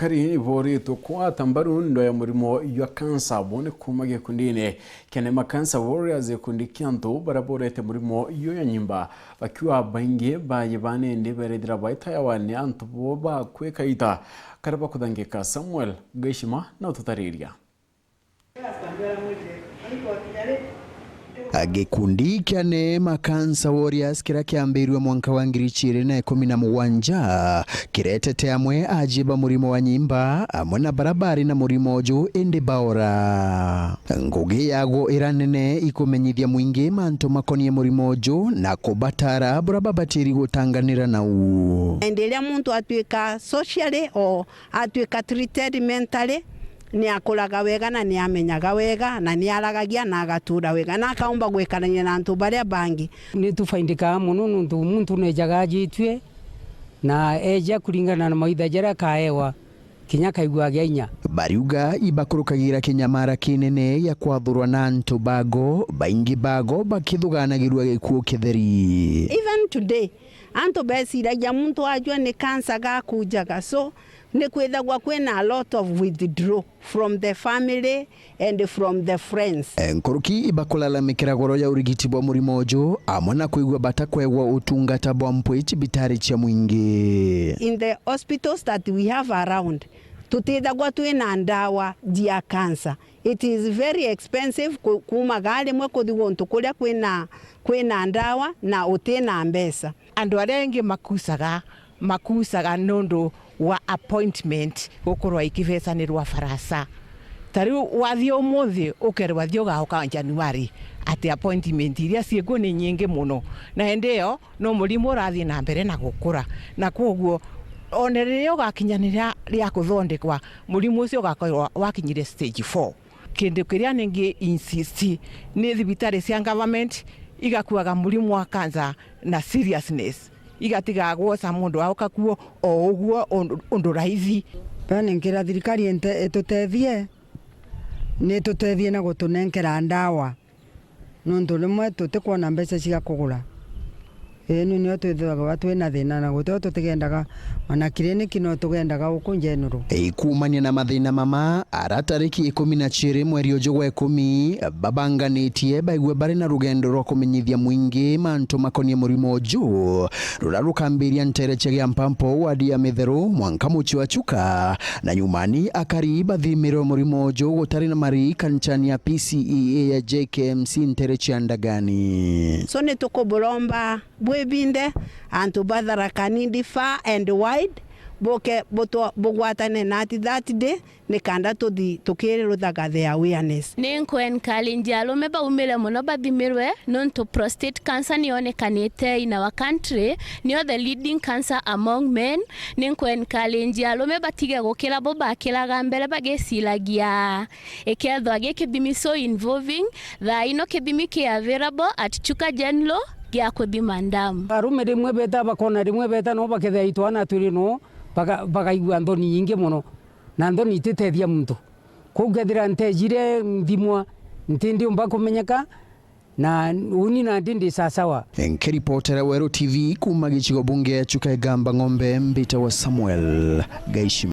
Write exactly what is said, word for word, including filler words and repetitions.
Akari iboritwe kwata mbaru ndo ya murimo jwa kansa bo ni kuuma gikundine kia Neema Cancer Warriors, gikundi kia antu baria borete murimo juu ya nyimba, bakiuga baingi baye bane indi berethira baitayawa ni antu bo bakwika ita karia bakuthangika. Samuel Gaishima na ututariria. Gikundi kia Neema Cancer Warriors, kiria kiambirue mwanka wa ngiri ijiri na ikumi na mugwanja, kiretete amwe aji ba murimo wa nyimba amwe na baria bari na murimo uju indi baora. Ngugi yaguo iria nene ikumenyithia mwingi mantu makonie murimo uju na kubatara buria babatiri gutanganira nau. Indi riria muntu atuika socially or atuika treated mentally, ni akuraga wega na ni amenyaga wega na ni aragagia na agatura wega na akaumba gwikarania na antu baria bangi. Ni tufaindikaga mono nontu muntu nejaga ajitue na eja kuringana na maitha jaria akaewa, kinya akaigua agia inya. Bariuga ibakurukagira kinyamara kinene ya kwathurwa na antu bago, baingi bago bakithuganagirua gikuo kitheri. Even today, antu beciragia muntu ajua ni cancer gakujaga, so ni kwithagwa kwina a lot of withdraw from the family and from the friends. Nkuruki ibakulalamikira goro ya urigiti bwa murimo uju, amwe na kwigua batakwegwa utungata bwa mpwi cibitari cia mwingi. In the hospitals that we have around, tutithagwa twina ndawa jia cancer. It is very expensive ku-, kuumaga rimwe kuthi guntu kuria kwina, kwina ndawa na utina mbeca. Andu aria aingi makusaga, makusaga nontu wa appointment gukorwa ikibecanirwa barasa. Ta riu wathii umunthi ukerwa thii ugauka Januari, ati appointment iria ciikuo ni nyingi mono, na indi iyo no murimo urathii na mbere na gukura, na kwoguo ona riria ugakinya ni ria, ria kuthondekwa, murimo ucio ugakorwa wakinyire stage four. Kindu kiria ningi insist ni thibitari cia government igakuaga murimo wa cancer na seriousness, igatiga gwoca mundu auka kuo o uguo undu, undu raithi. Pe ninkira thirikari inte-, itutethie, ni itutethie na gutunenkera ndawa, nontu rimwe tutikwona mbeca cia kugura. Ii, ni nio twithagwa twina thina na gutio tutigendaga ona kiriniki, no tugendaga guku njenuru. Ikuumania na mathina mama, ara tariki ikumi na ciiri mweri uju gwa ikumi, babanganitie baigwe bari na rugendo rwa kumenyithia mwingi mantu makonie murimo uju, ruria rukambiria ntere cia Giampampo, wadi ya Mitheru, mwanka mucii wa Chuka, na nyumani akari bathimirwe murimo uju gutari na mari kanicani ya P C E A ya J K M C ntere cia Ndagani. So ni tukuburomba bwibinde, antu ba Tharaka Nithi far and wide, buke butwa-, bugwatane nati that day, ni kenda tuthi tukiruthaga the awareness. Ni nku encourage arume baumire mono bathimirwe, nontu prostate cancer ni yonekanite in our country, niyo the leading cancer among men. Ni nku encourage arume batige gukira bo bakiraga mbere bagiciragia. Ikethwa gi kithimi so involving, thaa ino kithimi ki available at Chuka General gia kuthima ndamu. Arume rimwe beta bakona, rimwe beta no bakethira itwana twiri no, baka-, bakaigua nthoni nyingi mono, na nthoni ititethia muntu. Kwou kethira ntejire nthimwa, ntindiumba kumenyeka, na uni nandi ndi sasawa. Nkiripotera Weru T V kuuma gicigo bunge ya Chuka Igamba Ng'ombe, mbitawa Samuel Gaishima.